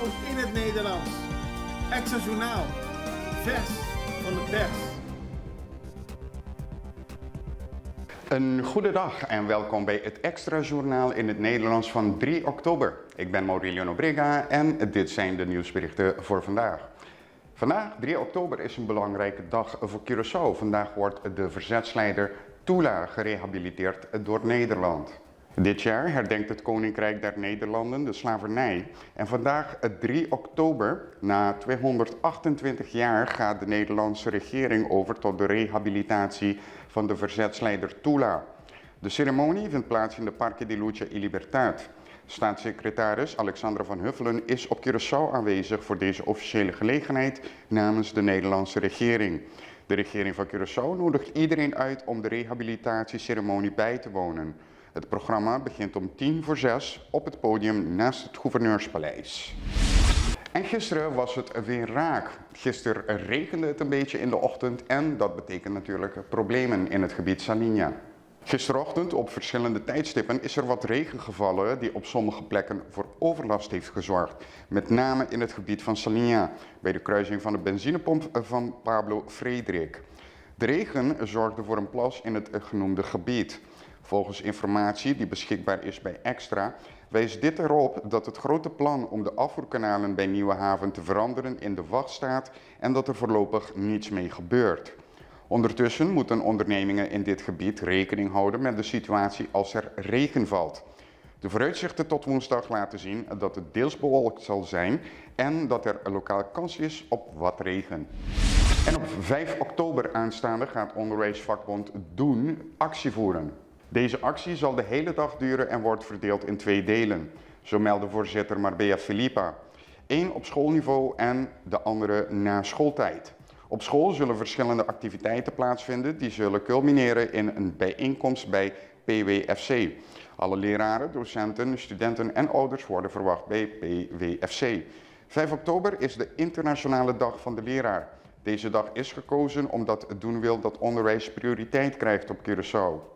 In het Nederlands. Extra Journaal, vers van de pers. Een goede dag en welkom bij het Extra Journaal in het Nederlands van 3 oktober. Ik ben Maurilio Nobrega en dit zijn de nieuwsberichten voor vandaag. Vandaag, 3 oktober, is een belangrijke dag voor Curaçao. Vandaag wordt de verzetsleider Tula gerehabiliteerd door Nederland. Dit jaar herdenkt het Koninkrijk der Nederlanden de slavernij. En vandaag, 3 oktober, na 228 jaar, gaat de Nederlandse regering over tot de rehabilitatie van de verzetsleider Tula. De ceremonie vindt plaats in de Parque de Lucha y Libertad. Staatssecretaris Alexandra van Huffelen is op Curaçao aanwezig voor deze officiële gelegenheid namens de Nederlandse regering. De regering van Curaçao nodigt iedereen uit om de rehabilitatieceremonie bij te wonen. Het programma begint om 5:50 op het podium naast het gouverneurspaleis. En gisteren was het weer raak. Gisteren regende het een beetje in de ochtend en dat betekent natuurlijk problemen in het gebied Saliña. Gisterochtend op verschillende tijdstippen is er wat regen gevallen die op sommige plekken voor overlast heeft gezorgd. Met name in het gebied van Saliña, bij de kruising van de benzinepomp van Pablo Frederik. De regen zorgde voor een plas in het genoemde gebied. Volgens informatie die beschikbaar is bij Extra wijst dit erop dat het grote plan om de afvoerkanalen bij Nieuwe Haven te veranderen in de wacht staat en dat er voorlopig niets mee gebeurt. Ondertussen moeten ondernemingen in dit gebied rekening houden met de situatie als er regen valt. De vooruitzichten tot woensdag laten zien dat het deels bewolkt zal zijn en dat er lokaal kans is op wat regen. En op 5 oktober aanstaande gaat onderwijsvakbond Doen actie voeren. Deze actie zal de hele dag duren en wordt verdeeld in twee delen. Zo meldde voorzitter Marbella Filipa. Eén op schoolniveau en de andere na schooltijd. Op school zullen verschillende activiteiten plaatsvinden die zullen culmineren in een bijeenkomst bij PWFC. Alle leraren, docenten, studenten en ouders worden verwacht bij PWFC. 5 oktober is de Internationale Dag van de Leraar. Deze dag is gekozen omdat het doen wil dat onderwijs prioriteit krijgt op Curaçao.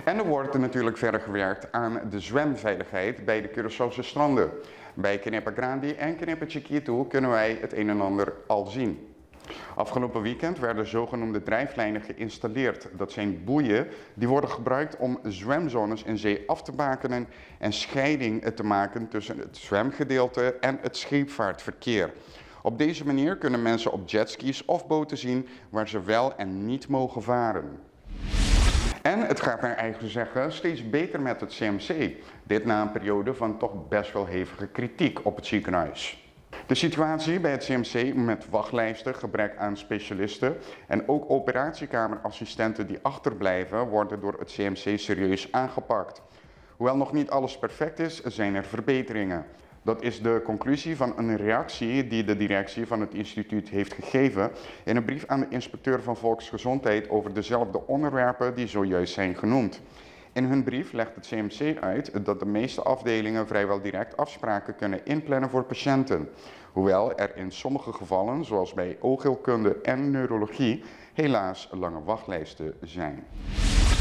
En er wordt natuurlijk verder gewerkt aan de zwemveiligheid bij de Curaçaose stranden. Bij Kenepa Grandi en Kenepa Chiquito kunnen wij het een en ander al zien. Afgelopen weekend werden zogenoemde drijflijnen geïnstalleerd. Dat zijn boeien die worden gebruikt om zwemzones in zee af te bakenen en scheiding te maken tussen het zwemgedeelte en het scheepvaartverkeer. Op deze manier kunnen mensen op jetskis of boten zien waar ze wel en niet mogen varen. En het gaat naar eigen zeggen steeds beter met het CMC. Dit na een periode van toch best wel hevige kritiek op het ziekenhuis. De situatie bij het CMC met wachtlijsten, gebrek aan specialisten en ook operatiekamerassistenten die achterblijven worden door het CMC serieus aangepakt. Hoewel nog niet alles perfect is, zijn er verbeteringen. Dat is de conclusie van een reactie die de directie van het instituut heeft gegeven in een brief aan de inspecteur van Volksgezondheid over dezelfde onderwerpen die zojuist zijn genoemd. In hun brief legt het CMC uit dat de meeste afdelingen vrijwel direct afspraken kunnen inplannen voor patiënten. Hoewel er in sommige gevallen, zoals bij oogheelkunde en neurologie, helaas lange wachtlijsten zijn.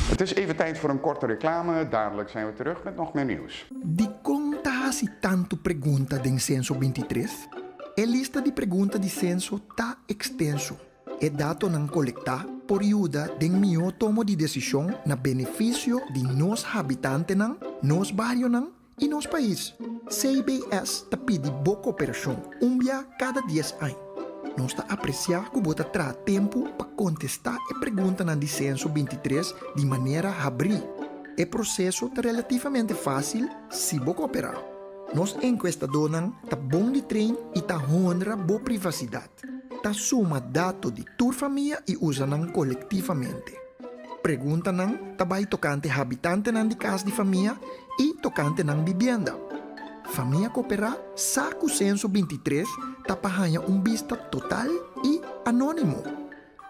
Het is even tijd voor een korte reclame. Dadelijk zijn we terug met nog meer nieuws. Dikon ta hasi tantu pregunta den Senso 23? E lista di pregunta di Senso ta ekstenso. E datonan kolektá por yuda den mihó tomo di desishon na benefisio di nos habitantenan, nos barionan i nos pais. CBS ta pidi bo koperashon un bia kada dies aña. Nos ta apresiá ku bo ta traha tempu pa kontestá e preguntanan di Senso 23 di manera habrí. E proseso ta relativamente fásil si bo koperá. Nos enkuestadónan ta bon di train i ta honra bo privasidat. Ta suma dato di tur famia i usa nan kolektivamente. Preguntanan ta bai tokante habitantenan di kas di famia i tokante nan bibienda. Famia Koperá sa ku Senso 23 ta pa haña un bista total i anónimo.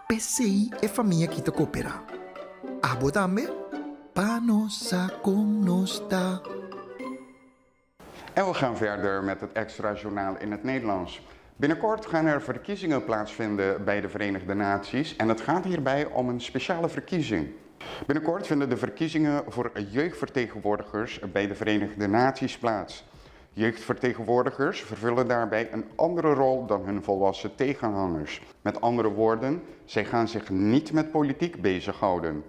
P'esei e famia ki ta koperá. Abo tambe? Pa nos sa kon nos ta. En we gaan verder met het extra journaal in het Nederlands. Binnenkort gaan er verkiezingen plaatsvinden bij de Verenigde Naties en het gaat hierbij om een speciale verkiezing. Binnenkort vinden de verkiezingen voor jeugdvertegenwoordigers bij de Verenigde Naties plaats. Jeugdvertegenwoordigers vervullen daarbij een andere rol dan hun volwassen tegenhangers. Met andere woorden, zij gaan zich niet met politiek bezighouden.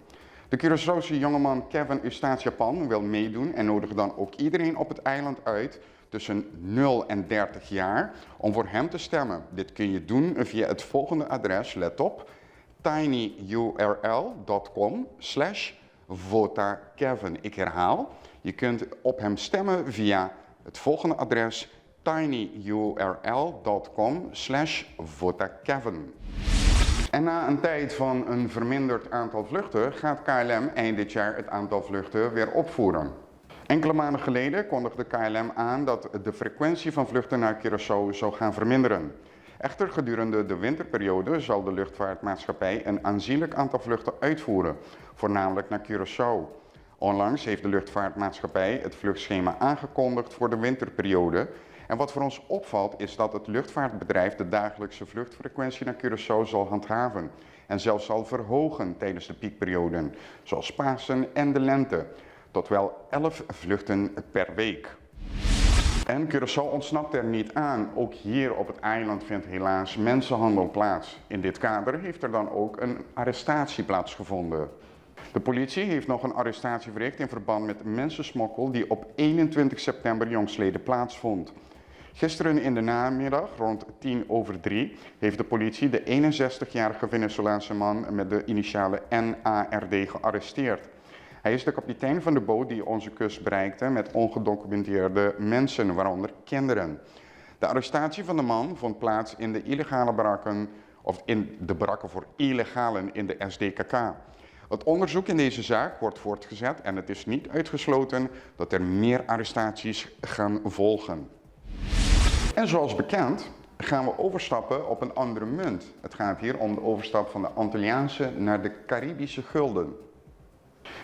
De Curaçaose jongeman Kevin Eustace Japan wil meedoen en nodigt dan ook iedereen op het eiland uit tussen 0 en 30 jaar om voor hem te stemmen. Dit kun je doen via het volgende adres, let op, tinyurl.com slash votakevin. Ik herhaal, je kunt op hem stemmen via het volgende adres tinyurl.com slash votakevin. En na een tijd van een verminderd aantal vluchten gaat KLM eind dit jaar het aantal vluchten weer opvoeren. Enkele maanden geleden kondigde KLM aan dat de frequentie van vluchten naar Curaçao zou gaan verminderen. Echter, gedurende de winterperiode zal de luchtvaartmaatschappij een aanzienlijk aantal vluchten uitvoeren, voornamelijk naar Curaçao. Onlangs heeft de luchtvaartmaatschappij het vluchtschema aangekondigd voor de winterperiode. En wat voor ons opvalt is dat het luchtvaartbedrijf de dagelijkse vluchtfrequentie naar Curaçao zal handhaven en zelfs zal verhogen tijdens de piekperioden, zoals Pasen en de lente, tot wel 11 vluchten per week. En Curaçao ontsnapt er niet aan. Ook hier op het eiland vindt helaas mensenhandel plaats. In dit kader heeft er dan ook een arrestatie plaatsgevonden. De politie heeft nog een arrestatie verricht in verband met mensensmokkel die op 21 september jongstleden plaatsvond. Gisteren in de namiddag rond 3:10 heeft de politie de 61-jarige Venezolaanse man met de initialen NARD gearresteerd. Hij is de kapitein van de boot die onze kust bereikte met ongedocumenteerde mensen, waaronder kinderen. De arrestatie van de man vond plaats in de illegale barakken, of in de barakken voor illegalen in de SDKK. Het onderzoek in deze zaak wordt voortgezet en het is niet uitgesloten dat er meer arrestaties gaan volgen. En zoals bekend gaan we overstappen op een andere munt. Het gaat hier om de overstap van de Antilliaanse naar de Caribische gulden.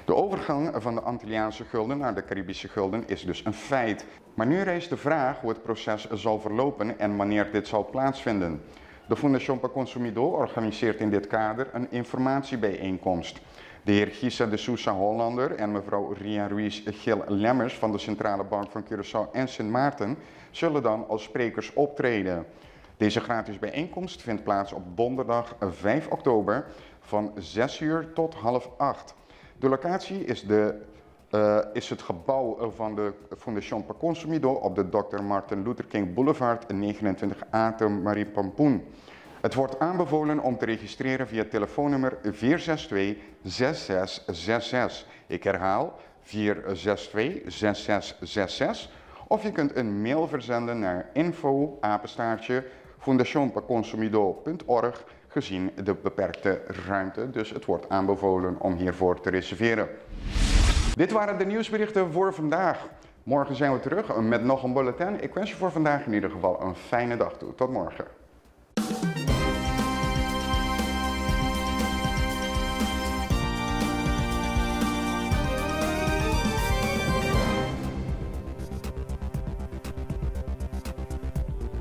De overgang van de Antilliaanse gulden naar de Caribische gulden is dus een feit. Maar nu rijst de vraag hoe het proces zal verlopen en wanneer dit zal plaatsvinden. De Fundación Pa Consumidor organiseert in dit kader een informatiebijeenkomst. De heer Gisa de Sousa Hollander en mevrouw Ria Ruiz Gil Lemmers van de Centrale Bank van Curaçao en Sint Maarten zullen dan als sprekers optreden. Deze gratis bijeenkomst vindt plaats op donderdag 5 oktober van 6 uur tot half 8. De locatie is, is het gebouw van de Fundación Pa Consumidor op de Dr. Martin Luther King Boulevard 29A te Marie-Pampoen. Het wordt aanbevolen om te registreren via telefoonnummer 462 6666. Ik herhaal 462 6666. Of je kunt een mail verzenden naar info fundacionpaconsumidor.org gezien de beperkte ruimte. Dus het wordt aanbevolen om hiervoor te reserveren. Dit waren de nieuwsberichten voor vandaag. Morgen zijn we terug met nog een bulletin. Ik wens je voor vandaag in ieder geval een fijne dag toe. Tot morgen.